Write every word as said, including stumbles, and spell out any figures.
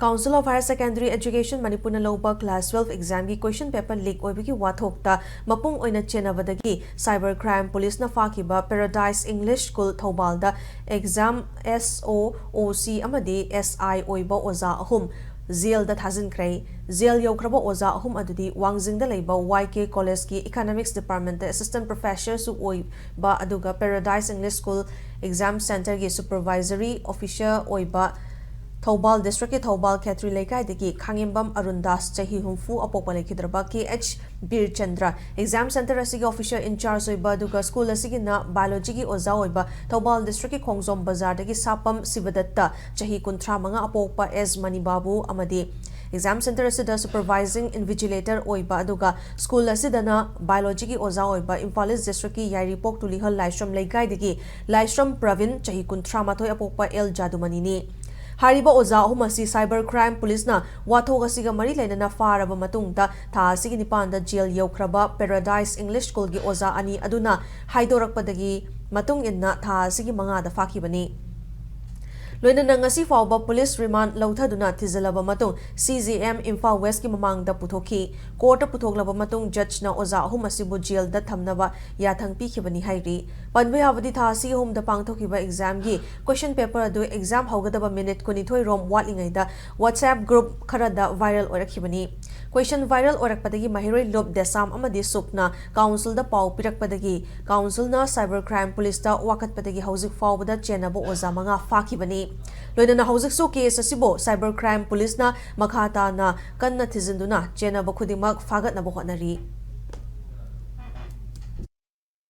Council of Higher Secondary Education ꯃꯅꯤꯄꯨꯔꯅ ꯂꯧꯕ class twelve examꯒꯤ question paper leak ꯑꯣꯏꯕꯒꯤ ꯋꯥꯊꯣꯛꯇ ꯃꯄꯨꯡ ꯑꯣꯏꯅ ꯆꯦꯟꯅꯕꯗꯒꯤ Cyber Crime Policeꯅ ꯐꯥꯈꯤꯕ Paradise English School ꯊꯧꯕꯥꯜꯗ exam S O, O C ꯑꯃꯗꯤ S I ꯑꯣꯏꯕ ꯑꯣꯖꯥ ꯑꯍꯨꯝ jailꯗ ꯊꯥꯖꯤꯟꯈ꯭ꯔꯦ꯫ Jail ꯌꯧꯈ꯭ꯔꯕ ꯑꯣꯖꯥ ꯑꯍꯨꯝ ꯑꯗꯨꯗꯤ ꯋꯥꯡꯖꯤꯡꯗ ꯂꯩꯕ Y K Collegeꯀꯤ Economics Departmentꯇ Assistant Professorꯁꯨ ꯑꯣꯏꯕ, ꯑꯗꯨꯒ Paradise English School Exam Centreꯒꯤ Supervisory Officer ꯑꯣꯏꯕ ꯊꯧꯕꯥꯜ districtꯀꯤ ꯊꯧꯕꯥꯜ ꯈꯦꯇ꯭ꯔꯤ ꯂꯩꯀꯥꯏꯗꯒꯤ ꯈꯥꯉꯦꯝꯕꯝ ꯑꯔꯨꯟ ꯗꯥꯁ, ꯆꯍꯤ ꯍꯨꯝꯐꯨ, ꯑꯄꯣꯛꯄ ꯂꯩꯈꯤꯗ꯭ꯔꯕ K H ꯕꯤꯔꯆꯟꯗ꯭ꯔ, exam centre ꯑꯁꯤꯒꯤ officer in charge ꯑꯣꯏꯕ ꯑꯗꯨꯒ school ꯑꯁꯤꯒꯤꯅ biologyꯒꯤ ꯑꯣꯖꯥ ꯑꯣꯏꯕ ꯊꯧꯕꯥꯜ districtꯀꯤ ꯈꯣꯡꯖꯣꯝ ꯕꯖꯥꯔꯗꯒꯤ ꯁꯥꯄꯝ ꯁꯤꯕꯗꯠꯇ, ꯆꯍꯤ ꯀꯨꯟꯊ꯭ꯔꯥ ꯃꯉꯥ, ꯑꯄꯣꯛꯄ S ꯃꯅꯤꯕꯥꯕꯨ ꯑꯃꯗꯤ exam centre ꯑꯁꯤꯗ supervising invigilator ꯑꯣꯏꯕ ꯑꯗꯨꯒ school ꯑꯁꯤꯗꯅ biologyꯒꯤ ꯑꯣꯖꯥ ꯑꯣꯏꯕ Imphal East districtꯀꯤ ꯌꯥꯏꯔꯤꯄꯣꯛ ꯇꯨꯂꯤꯍꯜ ꯂꯥꯏꯁ꯭ꯔꯝ ꯂꯩꯀꯥꯏꯗꯒꯤ ꯂꯥꯏꯁ꯭ꯔꯝ ꯄ꯭ꯔꯕꯤꯟ, ꯆꯍꯤ ꯀꯨꯟꯊ꯭ꯔꯥ ꯃꯥꯊꯣꯏ, ꯑꯄꯣꯛꯄ L ꯖꯥꯗꯨꯃꯅꯤꯅꯤ꯫ ꯍꯥꯏꯔꯤꯕ ꯑꯣꯖꯥ ꯑꯍꯨꯝ ꯑꯁꯤ Cyber Crime Policeꯅ ꯋꯥꯊꯣꯛ ꯑꯁꯤꯒ ꯃꯔꯤ ꯂꯩꯅꯅ ꯐꯥꯔꯕ ꯃꯇꯨꯡꯗ ꯊꯥ ꯑꯁꯤꯒꯤ ꯅꯤꯄꯥꯟꯗ jail ꯌꯧꯈ꯭ꯔꯕ Paradise English Schoolꯒꯤ ꯑꯣꯖꯥ ꯑꯅꯤ ꯑꯗꯨꯅ ꯍꯥꯏꯗꯣꯔꯛꯄꯗꯒꯤ ꯃꯇꯨꯡ ꯏꯟꯅ ꯊꯥ ꯑꯁꯤꯒꯤ ꯃꯉꯥꯗ ꯐꯥꯈꯤꯕꯅꯤ꯫ ꯂꯣꯏꯅꯅ ꯉꯁꯤ ꯐꯥꯎꯕ police remand ꯂꯧꯊꯗꯨꯅ ꯊꯤꯖꯤꯜꯂꯕ ꯃꯇꯨꯡ C J M Imphal Westꯀꯤ ꯃꯃꯥꯡꯗ ꯄꯨꯊꯣꯛꯈꯤ꯫ Courtꯇ ꯄꯨꯊꯣꯛꯂꯕ ꯃꯇꯨꯡ judgeꯅ ꯑꯣꯖꯥ ꯑꯍꯨꯝ ꯑꯁꯤꯕꯨ jailꯗ ꯊꯝꯅꯕ ꯌꯥꯊꯪ ꯄꯤꯈꯤꯕꯅꯤ ꯍꯥꯏꯔꯤ꯫ ꯄꯟꯕ ꯌꯥꯕꯗꯤ, ꯊꯥ ꯑꯁꯤꯒꯤ ꯑꯍꯨꯝꯗ ꯄꯥꯡꯊꯣꯛꯈꯤꯕ examꯒꯤ question paper ꯑꯗꯨ exam ꯍꯧꯒꯗꯕ minute ꯀꯨꯟꯅꯤꯊꯣꯏ ꯔꯣꯝ ꯋꯥꯠꯂꯤꯉꯩꯗ WhatsApp group ꯈꯔꯗ viral ꯑꯣꯏꯔꯛꯈꯤꯕꯅꯤ꯫ Question viral ꯑꯣꯏꯔꯛꯄꯗꯒꯤ ꯃꯍꯩꯔꯣꯏ ꯂꯨꯞ, ꯗꯦꯁꯥꯝ ꯑꯃꯗꯤ ꯁꯨꯛꯅ councilꯗ ꯄꯥꯎ ꯄꯤꯔꯛꯄꯗꯒꯤ councilꯅ Cyber Crime Policeꯇ ꯋꯥꯀꯠꯄꯗꯒꯤ ꯍꯧꯖꯤꯛ ꯐꯥꯎꯕꯗ ꯆꯦꯟꯅꯕ ꯑꯣꯖꯥ ꯃꯉꯥ ꯐꯥꯈꯤꯕꯅꯤ꯫ ꯂꯣꯏꯅꯅ ꯍꯧꯖꯤꯛꯁꯨ case ꯑꯁꯤꯕꯨ Cyber Crime Policeꯅ ꯃꯈꯥ ꯇꯥꯅ ꯀꯟꯅ ꯊꯤꯖꯤꯟꯗꯨꯅ ꯆꯦꯟꯅꯕ ꯈꯨꯗꯤꯡꯃꯛ ꯐꯥꯒꯠꯅꯕ ꯍꯣꯠꯅꯔꯤ꯫